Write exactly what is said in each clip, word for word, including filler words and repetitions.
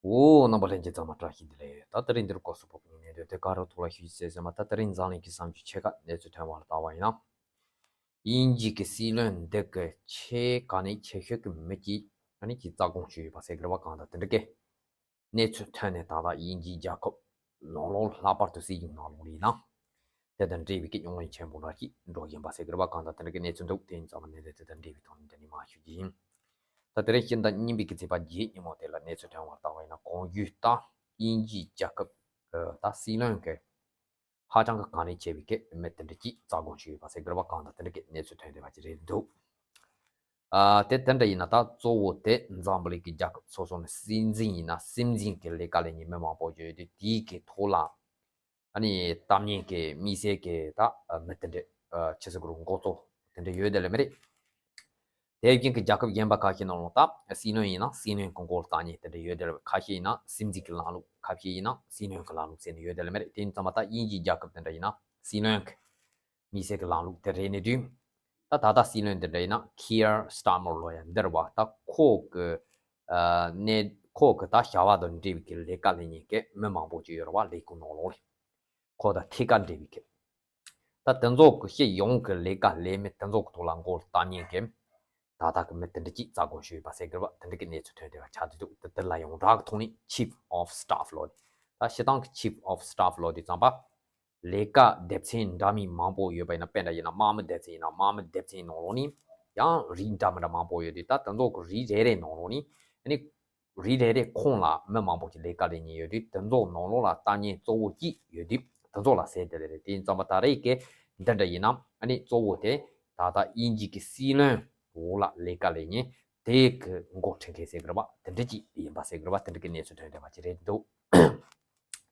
འོ། རྣམ་པ་ལྷན་རྒྱས་ཚང་མ་བཀྲ་ཤིས་བདེ་ལེགས། ད་དེ་རིང་འདིར་སྐོར་སུ་བབས་པའི་གནད་དོན་དེ་ག་རེ་ཐོག་ལ་ཞུ་རྒྱུ་བྱས་ཟེར་ན། ད་དེ་རིང་འཛམ་གླིང་གི་བསམ་ཚུལ་ཆེ་ཁག་གནས་ཚུལ་ཐོན་པར་བལྟ་བ་ཡིན་ན། དབྱིན་ཇི་གི་སྲིད་བློན་འདི་གི་ཆེས་གལ་གནད་ཆེ་ཤོས་ཀྱི་མི་གཅིག་ཨ་ནི་གཅིག་རྩ་དགོངས་ཞུས་ཡོད་པ་ཟེར་གི་རེད་པ། གང་ལྟར་དེ་འདྲ་གི་གནས་ཚུལ་ཐོན་ནས། ད་ལྟ་དབྱིན་ཇིའི་རྒྱལ་ཁབ་ནང་ལོགས་ལྷག་པར་དུ་སྲིད་གཞུང་ནང་ལོགས་ལ་ཡིན་ན། དེ་དང་འབྲེལ་བའི་གི་རྙོག་གླེང་ཆེན་པོ་འདྲ་ཞིག་འགྲོ་བཞིན་པ་ཟེར་གི་རེད་པ། གང་ལྟར་དེ་འདྲ་གི་གནས་ཚུལ་འདུག་དེ་ཡིན་ཙང་གནད་དོན་དེ་དང་འབྲེལ་བའི་ཐོག་ནས་འདི་ནས་མར་ཞུ་རྒྱུ་ཡིན། ད་དེ་རིང་སྤྱི་ཟླ་གཉིས་པའི་གི་ཚེས་པ་བརྒྱད་ཉིན་མོ་དེ་ལ་གནས་ཚུལ་ཐོན་པར་བལྟ་བ་ཡིན་ན། གོང་ཞུས་ལྟར་དབྱིན་ཇིའི་རྒྱལ་ཁབ་ཀྱི་ད་སྲིད་བློན་གྱི་ཧ་ཅང་གི་གལ་གནད་ཆེ་བའི་གི་མི་དེ་འདྲ་གཅིག་རྩ་དགོངས་ཞུས་ཡོད་པ་ཟེར་གི་རེད་པ། གང་ལྟར་དེ་འདྲ་གི་གནས་ཚུལ་ཐོན་བསྡད་པ་ཅིག་རེད་འདུག་ཨ། དེ་དེ་འདྲ་ཡིན་ན། ད་གཙོ་བོ་དེ་འཛམ་བུ་གླིང་གི་རྒྱལ་ཁབ་སོ་སོ་ནས་སྲིད་འཛིན་ཡིན་ན་སྲིད་འཛིན་གྱི་ལས་ཀ་ལས་མཁན་མི་མང་པོ་ཡོད་དུས། དེའི་གི་ཐོག་ལ་ཨ་ནི་གཏམ་ཉན་གྱི་དམིགས་བསལ་གྱི་ད་མི་དེ་འདྲ་ཆི་ཟེར་དགོས་རེད། འགོ་གཙོ་དེ་འདྲ་ཡོད་དེ་ལ་མི་རེད། དེ་བཞིན་གྱི་རྒྱལ་ཁབ་གཞན་པ་ཁ་ཤས་ནང་ལོགས་ད་སྲིད་བློན་ཡིན་ན་སྲིད་བློན་གྱི་མགོ་ལ་གཏམ་ཉན་དེ་འདྲ་ཡོད་དེ་ལ། ཁ་ཤས་ཡིན་ན་སྲིད་འཛིན་གྱི་ལམ་ལུགས། ཁ་ཤས་ཡིན་ན་སྲིད་བློན་གྱི་ལམ་ལུགས་ཟེར་ནས་ཡོད་དེ་ལ་མི་རེད། དེ་ཡིན་ཙང་མ་ད་དབྱིན་ཇིའི་རྒྱལ་ཁབ་དེ་འདྲ་ཡིན་ན་སྲིད་བློན་གྱི་དམིགས་བསལ་གྱི་ལམ་ལུགས་དེ་རེད་ནས་དུས། ད་ད་ལྟ་སྲིད་བློན་དེ་འདྲ་ཡིན་ན་Keir Starmer ལོ་ཡ་འདིར་བ། ད་ཁོ་གི་ཨ་ནས་ཁོ་གི་ད་བྱ་བ་དང་འབྲེལ་བའི་གི་ལས་ཀ་ལས་མཁན་གྱི་མི་མང་པོ་ཅིག་ཡོད་རེད་བ། ལས་ཁུངས་ནང་ལོགས་ལ་ཁོ་དང་ཐད་ཀར་འབྲེལ་བའི་གི། ད་དེ་ཚོ་གི་སྤྱི་ཡོངས་ཀྱི་ལས་ཀ་ལས་མི་དེ་ཚོ་གི་ཐོག་ལ་མགོ་ལ་གཏམ་ཉན་གྱི་ད་ལྟ་གི་མི་དེ་འདྲ་གཅིག་རྩ་དགོངས་ཞུས་ཡོད་པ་ཟེར་གི་རེད་བ། དེ་འདྲ་གི་གནས་ཚུལ་ཐོན་བསྡད་པ་ཆགས་བསྡད་འདུག་དེ་དེ་ལ་ཡོངས་གྲགས་ཀྱི་ཐོག་ནས་Chief of Staff ལོ། ད་སྤྱིར་བཏང་གི་Chief of Staff ལོ་དེ་ཙམ་པ། ལས་ཀ་སྡེ་ཚན་འདྲ་མིན་མང་པོ་ཡོད་པ་ཡིན་ན། དཔེར་ན་ཡིན་ན་དམག་མི་སྡེ་ཚན་ཡིན་ན། དམག་མི་སྡེ་ཚན་ནང་ལོགས་ནས་ཡང་རིགས་འདྲ་མི་འདྲ་མང་པོ་ཡོད་དུས། ད་དེ་ཚོ་གི་རིགས་རེ་རེ་ནང་ལོགས་ནས་ཨ་ནི་རིགས་རེ་རེ་ཁོངས་ལ་མི་མང་པོ་ཅིག་ལས་ཀ་ལས་མཁན་ཡོད་དུས། དེ་ཚོ་ནང་ལོགས་ལ་གཏམ་ཉན་གཙོ་བོ་གཅིག་ཡོད་དུས། དེ་ཚོ་ལ་ཟེར་དེ་རེད། དེ་ཡིན་ཙང་མ་ད་རེས་ཀྱི་འདི་འདྲ་ཡིན་ན་ཨ་ནི་གཙོ་བོ་དེ་ད་ལྟ་དབྱིན་ཇི་གི་སྲིད་བློན་འོག་ལ་ལས་ཀ་ལས་མཁན་དེ་གི་མགོ་ཁྲིད་མཁན་ཟེར་གི་རེད་བ། དེ་འདྲ་གཅིག་ཡིན་པ་ཟེར་གི་རེད་བ། དེ་འདྲ་གི་གནས་ཚུལ་ཐོན་བསྡད་པ་ཅིག་རེད་འདུག་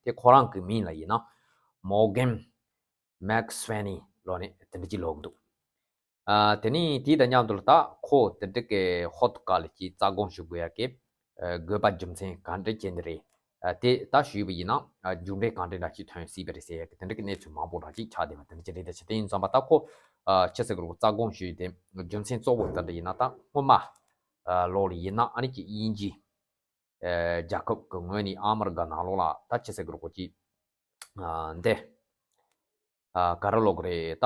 དེ་ཁོ་རང་གི་མིང་ལ་ཡིན་ན་Morgan McSweeney ལོ་ནས་དེ་འདྲ་གཅིག་ལབ་གི་འདུག་ཨ། དེ་ནས་དེ་དང་མཉམ་དུ་ལ་ད་ཁོ་དེ་འདྲ་གི་ཧོ་ཏུ་ཀ་ལ་གཅིག་རྩ་དགོངས་ཞུ་དགོས་ཡ་གི་ཨ། དགོས་པ་རྒྱུ་མཚན་ག་འདྲ་ཅིག་འདི་རེད། ཨ། དེ་ད་ཞུས་པ་ཡིན་ན་ཨ། མཇུག་འབྲས་ག་འདྲ་འདྲ་ཞིག་ཐོན་སྲིད་པ་རེད་ཟེར་ཡ་གི་དེ་འདྲ་གི་གནས་ཚུལ་མང་པོ་འདྲ་ཅིག་ཆགས་བསྡད་པ་དེ་འདྲ་ཅིག་རེད། ད་ཆ་དེ་ཡིན་ཙང་མ་ད་ཁོ་ཨ། ཆི་ཟེར་གི་རེད། རྩ་དགོངས་ཞུས་ཏེ་རྒྱུ་མཚན་གཙོ་བོ་དེ་འདྲ་ཡིན་ན། ད་སྔོན་མ་ཨ། ལོ་ལ་ཡིན་ན་ཨ་ནི་གི་དབྱིན་ཇི་ཨ། རྒྱལ་ཁབ་ཀྱི་ངོས་ནས་ཨ་མི་རི་ཀ་ནང་ལོགས་ལ་ད་ཆི་ཟེར་གི་རེད། ཁོ་ཅིག་ཨ། འདི་ཨ། ག་རེ་ལབ་དགོས་རེད། ད་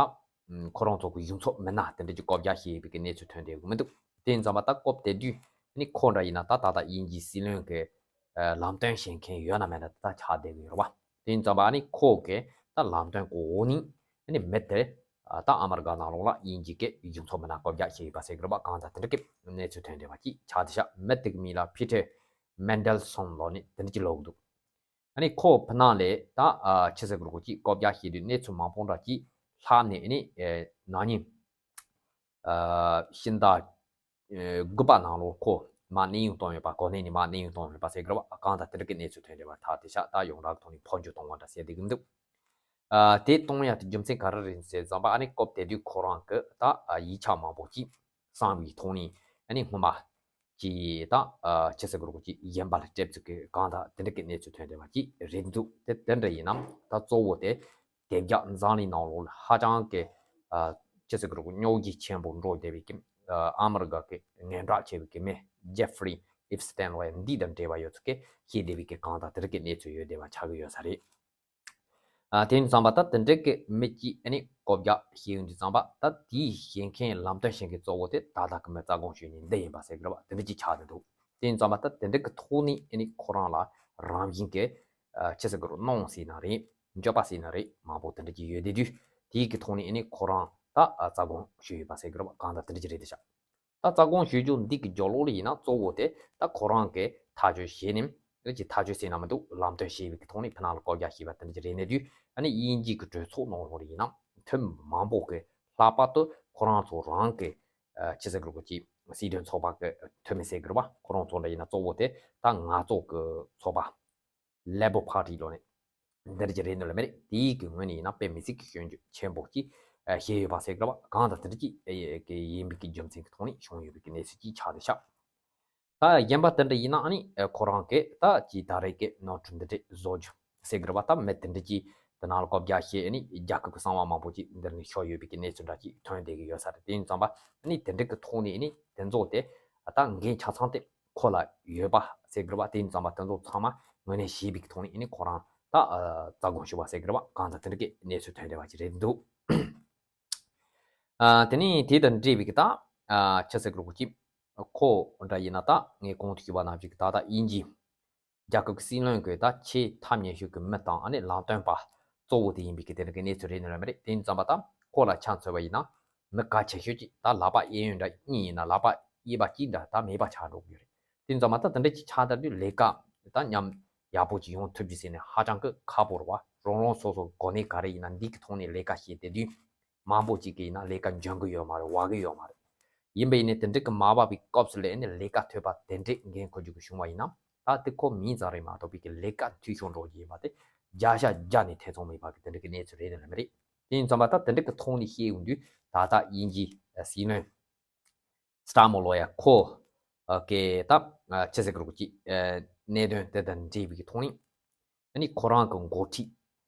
ཁོ་རང་ཚོ་གི་གཞུང་ཚབ་མི་སྣ་དེ་འདྲ་ཅིག་བསྐོ་བཞག་བྱས་པའི་གི་གནས་ཚུལ་ཐོན་བསྡད་ཀྱི་མི་འདུག་དེ་ཡིན་ཙང་མ་ད་སྐབས་དེ་དུས་ཨ་ནི་ཁོ་འདྲ་ཡིན་ན་ད་ད་ལྟ་དབྱིན་ཇིའི་སྲིད་བློན་གྱི་ཨ། ལམ་སྟོན་བྱེད་མཁན་ཡོད་ན་མེད་ན་ད་ཆགས་བསྡད་ཀྱི་ཡོད་རེད་བ། དེ་ཡིན་ཙང་མ་ཨ་ནི་ཁོ་གི་ད་ལམ་སྟོན་གྱི་འོག་ནས་ཨ་ནི་མི་དེ་ཨ། ད་ཨ་མི་རི་ཀ་ནང་ལོགས་ལ་དབྱིན་ཇི་གི་གཞུང་ཚབ་མི་སྣ་བསྐོ་བཞག་བྱས་ཡོད་པ་ཟེར་གི་རེད་བ། གང་ལྟར་དེ་འདྲ་གི་གནས་ཚུལ་ཐོན་བསྡད་པ་ཅིག་ཆགས་བསྡད་ཤག་མི་དེ་གི་མིང་ལ་Peter Mandelson ལབ་ནས་དེ་འདྲ་ཅིག་ལབ་གི་འདུག་ཨ་ནི་ཁོ་ཕི་ནང་ལས་ད་ཨ། ཆི་ཟེར་དགོས་རེད། ཁོ་ཅིག་བསྐོ་བཞག་བྱས་དུས་གནས་ཚུལ་མང་པོ་འདྲ་ཅིག་ལྷག་ནས་ཨ་ནི་ཨེ། ན་ནིང་ཨ། ཕྱི་ཟླ་ཨེ། དགུ་པ་ནང་ལོགས་ཁོ་མར་གནས་དབྱུང་བཏང་ཡོད་པ། གོ་གནས་ནས་མར་གནས་དབྱུང་བཏང་ཡོད་པ་ཟེར་གི་རེད་བ། གང་ལྟར་དེ་འདྲ་གི་གནས་ཚུལ་ཐོན་བསྡད་པ་ཐག་བཅད་ཤག་ད་ཡོངས་གྲགས་ཐོག་ནས་འཕོ་འགྱུར་བཏང་བ་འདྲ་ཟེར་བསྡད་ཀྱི་འདུག་ཨ། དེ་གཏོང་ཡ་དེ་རྒྱུ་མཚན་ག་རེ་རེད་ཟེར་ཙམ་པ། ཨ་ནི་སྐབས་དེ་དུས་ཁོ་རང་གི་ད་ཨ། ཡིག་ཆ་མང་པོ་ཅིག་བསམ་པའི་ཐོག་ནས་ཨ་ནི་སྔོན་མ་ཅིག་ད་ཨ། ཆི་ཟེར་དགོས་རེད། ཁོ་ཅིག་གཞན་པ་ལ་སྤྲད་ཚུལ་གྱི་གང་ལྟར་དེ་འདྲ་གི་གནས་ཚུལ་ཐོན་བསྡད་པ་ཅིག་རེད་འདུག་དེ་དེ་འདྲ་ཡིན་ན་ད་གཙོ་བོ་དེ་དེབ་རྒྱག་འཛམ་གླིང་ནང་ལོགས་ལ་ཧ་ཅང་གི་ཨ། ཆི་ཟེར་དགོས་རེད། རྙོག་འཛིང་ཆེན་པོ་འགྲོ་བསྡད་པའི་གི་ཨ། ཨ་མི་རི་ཀ་གི་ངན་བྲག་ཆེ་བའི་གི་མི་Jeffrey Epstein ལབ་ཡ་འདི་དང་འབྲེལ་བ་ཡོད་ཚུལ་གྱི་བཤད་བསྡད་པའི་གི་གང་ལྟར་དེ་འདྲ་གི་གནས་ཚུལ་ཡོད་བསྡད་པ་ཆགས་ཀྱི་ཡོད་ས་རེད། ཨ། དེ་ཡིན་ཙང་མ་ད་དེ་འདྲ་གི་མི་གཅིག་ཨ་ནི་བསྐོ་བཞག་བྱས་ཡོང་དུས་ཙམ་པ། ད་དེའི་བྱེད་མཁན་ལམ་སྟོན་བྱེད་མཁན་གཙོ་བོ་དེ་ད་ལྟ་གི་མི་རྩ་དགོངས་ཞུས་ནས་འདི་ཡིན་པ་ཟེར་གི་རེད་བ། དེ་འདྲ་གཅིག་ཆགས་བསྡད་འདུག་དེ་ཡིན་ཙང་མ་ད་དེ་འདྲ་གི་ཐོག་ནས་ཨ་ནི་ཁོ་རང་ལ་རང་བཞིན་གྱི་ཨ། ཆི་ཟེར་གི་རེད། གནོང་ཟེར་ན་རེད། འགྱོད་པ་ཟེར་ན་རེད། མང་པོ་དེ་འདྲ་གཅིག་ཡོད་བསྡད་དུས། དེའི་གི་ཐོག་ནས་ཨ་ནི་ཁོ་རང་ད་ཨ། རྩ་དགོངས་ཞུས་ཡོད་པ་ཟེར་གི་རེད་བ། གང་ལྟར་དེ་འདྲ་གཅིག་རེད་བསྡད་ཤག་ད་རྩ་དགོངས་ཞུ་རྒྱུ་འདི་གི་རྒྱབ་ལོགས་ལ་ཡིན་ན་གཙོ་བོ་དེ་ད་ཁོ་རང་གིས་ཐག་གཅོད་བྱས་ནས། ཨ། ཅིག་ཐག་གཅོད་ཟེར་ན་མི་འདུག་ལམ་སྟོན་བྱས་པའི་གི་ཐོག་ནས་ཕི་ནང་ལ་བསྐོ་བཞག་བྱས་པ་དེ་འདྲ་ཅིག་རེད་བསྡད་དུས། ཨ་ནི་དབྱིན་ཇི་གི་གྲོས་ཚོགས་ནང་ལོགས་ལ་ཡིན་ན་འཐུས་མི་མང་པོ་གིས་ལྷག་པར་དུ་ཁོ་རང་ཚོ་རང་གི་ཨ། ཆི་ཟེར་དགོས་རེད། ཁོ་ཅིག་སྲིད་དོན་ཚོགས་པ་གི་འཐུས་མི་ཟེར་གི་རེད་བ། ཁོ་རང་ཚོ་འདྲ་ཡིན་ན་གཙོ་བོ་དེ་ད་ངག་བཙོག་གི་ཚོགས་པ་Labor Party ལོ་ནས་འདི་འདྲ་ཅིག་རེད་འདུག་ལ་མེད་རེད། དེའི་གི་ངོས་ནས་ཡིན་ན་དཔེ་མི་སྲིད་ཀྱི་སྐྱོན་བརྗོད་ཆེན་པོ་ཅིག་ཨ། བྱས་ཡོད་པ་ཟེར་གི་རེད་བ། གང་ལྟར་དེ་འདྲ་ཅིག་ཨ། གི་ཡིན་པའི་གི་རྒྱུ་མཚན་གི་ཐོག་ནས་བྱུང་ཡོད་པའི་གི་གནས་ཚུལ་ཅིག་ཆགས་བསྡད་ཤག་ད་གཞན་པ་དེ་འདྲ་ཡིན་ན་ཨ་ནི་ཨ། ཁོ་རང་གིས་ད་ཅིག་ད་རེས་ཀྱི་ནོར་འཁྲུལ་འདི་འདྲ་བཟོ་རྒྱུ་ཟེར་གི་རེད་བ། ད་མི་དེ་འདྲ་ཅིག་དེ་ནང་ལ་བསྐོ་བཞག་བྱས། ཨ་ནི་རྒྱལ་ཁབ་ཀྱི་གསང་བ་མང་པོ་ཅིག་འདིར་ནས་ཤོར་ཡོད་པའི་གི་གནས་ཚུལ་འདྲ་ཅིག་ཐོན་བསྡད་ཀྱི་ཡོད་ས་རེད། དེ་ཡིན་ཙང་པ་ཨ་ནི་དེ་འདྲ་གི་ཐོག་ནས་ཨ་ནི་དེ་ཚོ་དེ་ད་འགན་ཆ་ཚང་དེ་ ཁོ་ལ་ཡོད་པ་ཟེར་གི་རེད་བ། དེ་ཡིན་ཙམ་པ་དེ་ཚོ་ཚང་མ་དངོས་གནས་ཤེས་པའི་ཐོག་ནས་ཨ་ནི་ཁོ་རང་ད་ཨ་རྩ་དགོངས་ཞུ་བ་ཟེར་གི་རེད་བ། གང་ལྟར་དེ་འདྲ་གི་གནས་ཚུལ་ཐོན་བསྡད་པ་ཅིག་རེད་འདུག་ཨ་དེ་ནས་དེ་དང་འབྲེལ་བའི་གི་ད་ཨ་ཆི་ཟེར་གི་རེད་གོ་ཅི། ཁོ་འདྲ་ཡིན་ན་ད་ངས་གོང་དུ་ཞུས་པ་ནང་བཞིན་གི་ད་ལྟ་དབྱིན་ཇི་རྒྱལ་ཁབ་ཀྱི་སྲིད་བློན་གྱི་ད་ཆེས་ཐབས་ཉེ་ཤོས་ཀྱི་མི་དང་ཨ་ནི་ལམ་སྟོན་པ་གཙོ་བོ་དེ་ཡིན་པའི་གི་དེ་འདྲ་གི་གནས་ཚུལ་རེད་ནི་རེད་མ་རེད། དེ་ཡིན་ཙམ་པ་ད་ཁོ་ལ་ཆ་མཚོན་པ་ཡིན་ན་མི་གལ་ཆེ་ཤོས་ཅིག་ད་ལག་པ་གཡས་གཡོན་འདྲ་གཉིས་ཡིན་ན་ལག་པ་གཡས་པ་གཅིག་འདྲ་ད་མེད་པ་ཆགས་འགྲོ་གི་ཡོད་རེད། དེ་ཡིན་ཙམ་པ་ད་དེ་འདྲ་ཅིག་ཆགས་བསྡད་དུས་ལས་ཀ་ད་ཉམས་ཡག་པོ་ཅིག་ཡོང་ཐུབ་རྒྱུ་ཟེར་ནས་ཧ་ཅང་གི་ཁག་པོ་རེད་བ། རང་རང་སོ་སོ་གོ་གནས་ག་རེ་ཡིན་ན་འདི་གི་ཐོག་ནས་ལས་ཀ་བྱེད་བསྡད་དུས། མང་པོ་ཅིག་གིས་ཡིན་ན་ལས་ཀ་འཇོན་གི་ཡོད་མ་རེད། བ་གི་ཡོད་མ་རེད། ཡིན་པ་ཡིན་ནའི་དེ་འདྲ་གི་མ་བབས་པའི་སྐབས་སུ་ལས་ནས་ལས་ཀ་ཐོབ་པ་དེ་འདྲས་འགན་འཁུར་རྒྱུ་གི་བྱུང་བ་ཡིན་ན་ད་དེ་ཁོ་མིང་ཙམ་རེད་མ་གཏོགས་པའི་གི་ལས་ཀ་འཐུས་ཤོར་འགྲོ་རྒྱུ་ཡིན་པ་དེ་བརྒྱ་ཆ་བརྒྱ་ནས་ཐེ་ཚོམ་མེད་པ་གི་དེ་འདྲ་གི་གནས་ཚུལ་རེད་ནི་མ་རེད། དེ་ཡིན་ཙམ་པ་ད་དེ་འདྲ་གི་ཐོག་ནས་བཤད་ཡོང་དུས་ད་ལྟ་དབྱིན་ཇིའི་སྲིད་བློན་སི་ཏཱ་མོ་ལོ་ཡ་ཁོ་གི་ད་ཆི་ཟེར་གི་རེད་གོ་ཅི། གནད་དོན་དེ་དང་འབྲེལ་བའི་གི་ཐོག་ནས། ཨ་ནི་ཁོ་རང་གི་འགོ་ཁྲིད་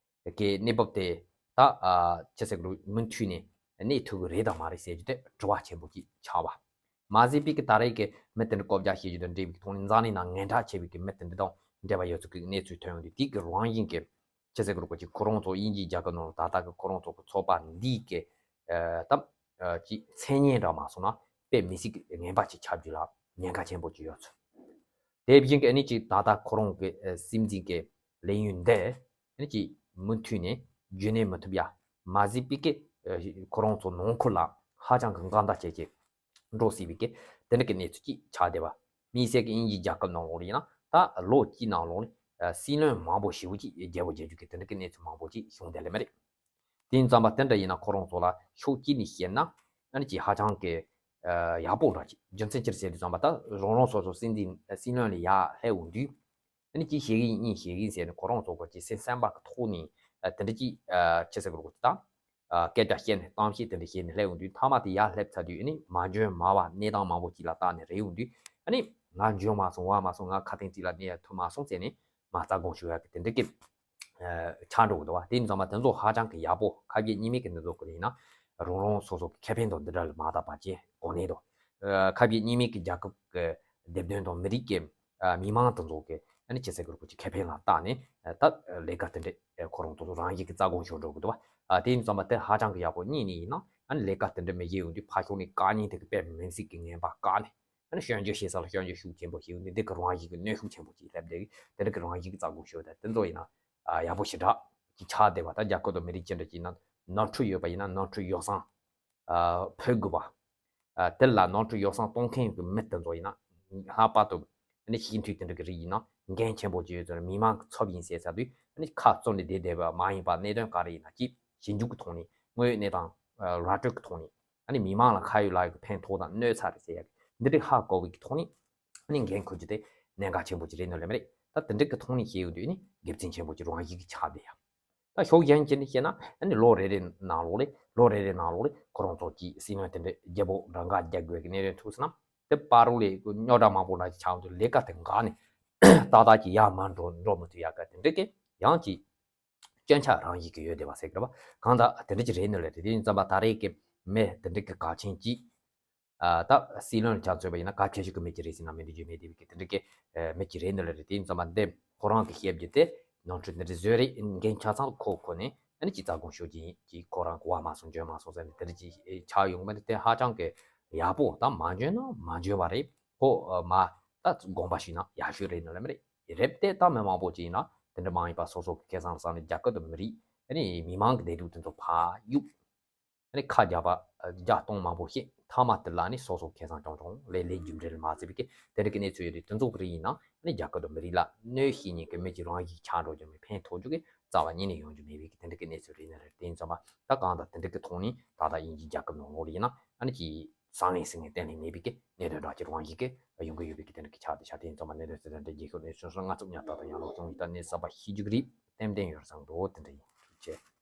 ཀྱི་གནས་བབ་དེ་ད་ཨ་ཅི་ཟེར་དགོས་རེད། མུ་མཐུད་ནས་གནས་ཐུབ་ཀྱི་རེད་དམ་མ་རེད་ཟེར་རྒྱུ་དེ་དྲི་བ་ཆེན་པོ་ཅིག་ཆགས་པ། མ་ཟད་པའི་གི་ད་རེས་ཀྱི་མི་དེ་འདྲ་བསྐོ་བཞག་བྱེད་རྒྱུ་དང་འབྲེལ་བའི་ཐོག་ནས་འཛམ་གླིང་ནང་ངན་གྲགས་ཆེ་བའི་གི་མི་དེ་འདྲ་དང་འབྲེལ་བ་ཡོད་ཚུལ་གྱི་གནས་ཚུལ་ཐོན་ཡོང་དུས། དེ་གི་རང་བཞིན་གྱི་ཅི་ཟེར་དགོས་རེད་གོ་ཅིག་ཁོ་རང་ཚོ་དབྱིན་ཇིའི་རྒྱལ་ཁབ་ནང་ལ་ད་ལྟ་གི་ཁོ་རང་ཚོ་གི་ཚོགས་པ་འདིའི་གི་ཨ་ད་ཨ་ཅིག་མཚན་སྙན་འདྲ་མ་སོང་ན་དཔེ་མི་སྲིད་ཀྱི་ངན་པ་ཅིག་ཆགས་རྒྱུ་ལ་ཉེན་ཁ་ཆེན་པོ་ཅིག་ཡོད་ཚུལ། དེ་བཞིན་གྱི་ཨ་ནི་ཅིག་ད་ལྟ་ཁོ་རང་གི་ཨ་སྲིད་འཛིན་གྱི་ལས་ཡུན་འདི་ཨ་ནི་ཅིག་མུ་མཐུད་ནས་རྒྱུན་གནས་མི་ཐུབ་ཡ། མ་ཟད་པའི་གི་ཨ་ཁོ་རང་ཚོ་ནང་ཁུལ་ལ་ཧ་ཅང་གི་འགལ་ཟླ་བྱས་ཀྱི་འགྲོ་སྲིད་པའི་གི་དེ་འདྲ་གི་གནས་ཚུལ་ཅིག་ཆགས་བསྡད་པ། དམིགས་བསལ་གྱི་དབྱིན་ཇིའི་རྒྱལ་ཁབ་ནང་ལོགས་ལ་ཡིན་ན་ད་ལོ་གཅིག་ནང་ལོགས་ལ་ཨ་སྲིད་བློན་མང་པོ་ཞེ་པོ་ཅིག་རྒྱལ་པོ་རྒྱལ་རྒྱུ་གི་དེ་འདྲ་གི་གནས་ཚུལ་མང་པོ་ཅིག་བྱུང་བསྡད་ལེ་མ་རེད། དེ་ཡིན་ཙམ་པ་དེ་འདྲ་ཡིན་ན་ཁོ་རང་ཚོ་ལ་ཕྱོགས་གཅིག་ནས་བཤད་ན་ཨ་ནི་ཅིག་ཧ་ཅང་གི་ཨ་ཡག་པོ་འདྲ་ཅིག་རྒྱུ་མཚན་ཅི་རེད་ཟེར་དུས་ཙམ་པ་ད་རང་རང་སོ་སོ་སྲིད་འཛིན་སྲིད་བློན་ལ་ཡར་སླེབས་འོང་དུས་ཨ་ནི་ཅིག་བཤད་གི་ཡིན་གཉིས་བཤད་གི་ཡིན་ཟེར་ནས་ཁོ་རང་ཚོ་གི་ཅིག་སེམས་བསམ་པ་གི་ཐོག་ནས་ཨ་དེ་འདྲ་ཅིག་ཨ་ཅི་ཟེར་དགོས་རེད་གོ་ཅིག་ད་ཨ་སྐད་ཆ་བཤད་ནས་གཏམ་བཤད་དེ་འདྲ་བཤད་ནས་སླེབས་འོང་དུས་མཐའ་མ་དེ་ཡར་སླེབས་ཚར་དུས་ཨ་ནི་མ་འཇོན་མ་བ་གནས་སྟངས་མང་པོ་ཅིག་ལ་བལྟས་ནས་རེད་འོང་དུས་ཨ་ནི་ང་འཇོན་མ་སོང་བ་མ་སོང་ང་ཁ་ཐེངས་གཅིག་ལ་གནས་ཡ་ཐུབ་མ་སོང་ཟེར་ནས་མ་རྩ་དགོངས་ཞུ་ཡ་གི་དེ་འདྲ་གི་ཆགས་འགྲོ་གི་འདུག་བ། དེ་ཡིན་ཙང་མ་དེ་ཚོ་ཧ་ཅང་གི་ཡག་པོ་ཁ་བརྒྱད་གཉིས་མེད་ཀྱི་འདི་ཚོ་གི་ཡིན་ན་རང་རང་སོ་སོ་གི་ཁེ་ཕན་དང་འདི་འདྲ་ལ་མ་བལྟ་བ་བྱས་གོ་གནས་དང་ཁ་བརྒྱད་གཉིས་མེད་ཀྱི་རྒྱལ་ཁབ་ཀྱི་སྡེ་དཔོན་དང་མི་རིགས་ཀྱི་མི་མང་དེ་ཚོ་གི་ཨ་ནི་ཅི་ཟེར་དགོས་རེད་གོ་ཅིག་ཁེ་ཕན་ལ་བལྟས་ནས་ད་ལས་ཀ་དེ་འདྲ་ཁོ་རང་ཚོ་རང་བཞིན་གྱི་རྩ་དགོངས་ཞུ་འགྲོ་གི་འདུག་བ། དེ་ཡིན་ཙང་མ་དེ་ཧ་ཅང་གི་ཡག་པོ་གཉིས་ནས་ཡིན་ན་ཨ་ནི་ལས་ཀ་དེ་འདྲ་མི་བྱེད་ཡོང་དུས་ཕར་ཕྱོགས་ནས་བཀག་ཉེན་དེ་གི་དཔེ་མི་སྲིད་ཀྱི་ངན་པ་བཀག་ནས། ཨ་ནི་སྐྱོན་བརྗོད་བྱེད་ས་ལ་སྐྱོན་བརྗོད་ཤུགས་ཆེན་པོ་ཞིག་འདི་འདི་གི་རང་བཞིན་གྱི་གནོན་ཤུགས་ཆེན་པོ་ཅིག་སླེབས་བསྡད་ཀྱི་དེ་འདྲ་གི་རང་བཞིན་གྱི་རྩ་དགོངས་ཞུ་བ་དང་དེ་ཚོ་ཡིན་ན་ཨ་ཡག་པོ་ཞེ་དྲག་ཅིག་ཆགས་བསྡད་པ། ད་རྒྱལ་ཁབ་དང་མི་རིགས་ཅི་འདྲ་ཅིག་ཡིན་ན་ནོར་འཁྲུལ་ཡོད་པ་ཡིན་ན་ནོར་འཁྲུལ་ཡོ་བསྲང་ཨ་ཕུད་དགོས་པ། ཨ་དེ་ལ་ནོར་འཁྲུལ་ཡོ་བསྲང་གཏོང་མཁན་གྱི་མི་དེ་ཚོ་ཡིན་ན་ལྷག་པར་དུ་ཨ་ནི་སྤྱི་འཐུས་དེ་འདྲ་གི་རིགས་ཡིན་ན་འགན་ཆེན་པོ་ཅིག་ཡོད་ཚོད་མི་མང་གི་ཚབ་ཡིན་ཟེར་ཚར་དུས་ཨ་ནི་ཁ་བཙུམ་ནས་བསྡད་བསྡད་པ་མ་ཡིན་པ་གནད་དོན་ག་རེ་ཡིན་ན་ཅིག་ཞིབ་འཇུག་གི་ཐོག་ནས་དངོས་ཡོད་གནས་སྟངས་ར་སྤྲོད་ཀྱི་ཐོག་ནས། ཨ་ནི་མི་མང་ལ་ཁ་ཡོད་ལག་ཡོད་ཀྱི་ཕན་ཐོགས་དང་གནོད་ཚ་རེད་ཟེར་ཡག་འདི་འདྲའི་ཧ་གོ་བའི་གི་ཐོག་ནས་ཨ་ནི་འགན་འཁུར་རྒྱུ་དེ་གནད་འགག་ཆེན་པོ་ཅིག་རེད་ནོ་ལེ་མ་རེད། ད་དེ་འདྲའི་གི་ཐོག་ནས་བཤད་ཡོང་དུས་ཨ་ནི་དགེ་མཚན་ཆེན་པོ་ཅིག་རང་བཞིན་གྱི་ཆགས་བསྡད་ཡ། ད་ཕྱོགས་གཞན་ཅིག་ནས་བཤད་ན་ཨ་ནི་ལོ་རེ་རེ་ནང་ལོགས་ལས་ལོ་རེ་རེ་ནང་ལོགས་ལས་ཁོ་རང་ཚོ་གི་སྲིད་བློན་དེ་འདྲའི་རྒྱལ་པོ་འདྲ་འགའ་རྒྱག་དགོས་ཀྱི་གནད་དོན་ཐུག་སོང་ན་དེ་བར་རུ་ལས་རྙོག་དྲ་མང་པོ་འདྲ་ཅིག་ཆགས་ཡོང་དུས་ལས་ཀ་དེ་འགག་ནས་ཏག་ཏག་ཅིག་ཡར་མར་འགྲོ་འགྲོ་མི་ཐུབ་ཡག་གི་དེ་འདྲའི་གི་ཡང་ཅིག་སྐྱོན་ཆ་རང་བཞིན་གྱིས་ཡོད་བསྡད་པ་ཟེར་གི་རེད་བ། གང་ལྟར་དེ་འདྲ་ཅིག་རེད་ནི་ལས་རེད། དེ་ཡིན་ཙམ་པ་ད་རེས་ཀྱི་མི་དེ་འདྲ་གི་གལ་ཆེན་ཅིག་ཨ་ད་སྲིད་བློན་ལ་ཆ་མཚོན་པ་ཡིན་ན་གལ་ཆེ་ཤོས་ཀྱི་མི་ཅིག་རེད་ཟེར་ན་མི་འདི་རྒྱུ་མེད་བསྡད་པའི་གི་དེ་འདྲ་གི་ཨ་མི་ཅིག་རེད་ནི་ལས་རེད། དེ་ཡིན་ཙམ་པ་འདི་ཁོ་རང་གི་བཤད་རྒྱུ་དེ་ནོར་འཁྲུལ་འདི་འདྲ་བཟོས་རེད། འགན་ཆ་ཚང་ཁོ་ཁོ་ནས་ཨ་ནི་ཅིག་རྩ་དགོངས་ཞུ་རྒྱུ་ཡིན་ཅིག་ཁོ་རང་གི་བ་མ་སོང་འཇོན་མ་སོང་ཟེར་ནས་དེ་འདྲ་ཅིག་ཆགས་ཡོང་བ་འདི་དེ་ཧ་ཅང་གི་ཡག་པོ་ད་མ་འཇོན་ན་མ་འཇོན་པ་རེད། ཁོ་ཨ་མ་ད་དགོངས་པ་ཞུས་ན་ཡག་ཤོས་རེད་ནི་ལས་མ་རེད། རེད་དེ་ད་མི་མང་པོ་ཅིག་ཡིན་ན་དེ་འདྲ་མ་ཡིན་པ་སོ་སོ་གི་ཁེ་བཟང་ལ་བསམ་ནས་རྒྱ་སྐད་དུ་མི་རིགས་ཨ་ནི་མི་མང་གི་བདེ་སྡུག་དེ་ཚོ་ཕར་གཡུག་ཨ་ནི་ཁ་རྒྱག་པ་རྒྱག་སྟངས་མང་པོ་ཤེས་མཐའ་མ་དེ་ལ་ནི་སོ་སོ་ཁེ་བཟང་ཀྱང་ཀྱང་ལས་ལས་རྒྱུ་འབྲས་ལ་མ་བརྩི་བའི་གི་དེ་འདྲ་གི་གནས་ཚུལ་ཡོད་དུས་དེ་ཚོ་གི་རིགས་ཡིན་ན་ཨ་ནི་རྒྱ་སྐད་དུ་མི་རིགས་ལ་གནོད་ཤེས་ཉེན་གི་མི་གཅིག་རང་ཡིག་ཆགས་འགྲོ་རྒྱུ་མི་ཕན་ཐོགས་རྒྱུ་གི་རྩ་བ་ཉིད་ནས་ཡོང་རྒྱུ་མེད་པའི་གི་དེ་འདྲ་གི་གནས་ཚུལ་རེད་ནི་རེད། དེ་ཡིན་ཙམ་པ་ད་གང་ལྟར་དེ་འདྲ་གི་ཐོག་ནས་ད་ལྟ་དབྱིན་ཇི་རྒྱལ་ཁབ་ནང་ལོགས་ལ་ཡིན་ན་ཨ་ནི་ཅིག་བཟང་ངན་ཟེར་མཁན་གཏན་ནས་མེད་པའི་གི་གནད་དོན་འདྲ་ཅིག་རང་བཞིན་གི་ཡོང་གི་ཡོད་པའི་གི་དེ་འདྲ་གི་ཆ་དེ་ཡིན་ཙམ་པ་གནད་དོན་ཟེར་དེ་འདྲ་རྒྱལ་ཁབ་གནས་ཚུལ་སོང་ལྔ་ཚབ་ཉག་ཐག་དང་ཡང་ལོག་བྱུང་ཡིན་ད་གནས་གསར་པ་ཤེས་རྒྱུ་གི་རིགས་ཏན་ཏན་ཡོད་བསམ་འདུག་དེ་འདྲ་ཡིན། ཐུགས་རྗེ་ཆེ།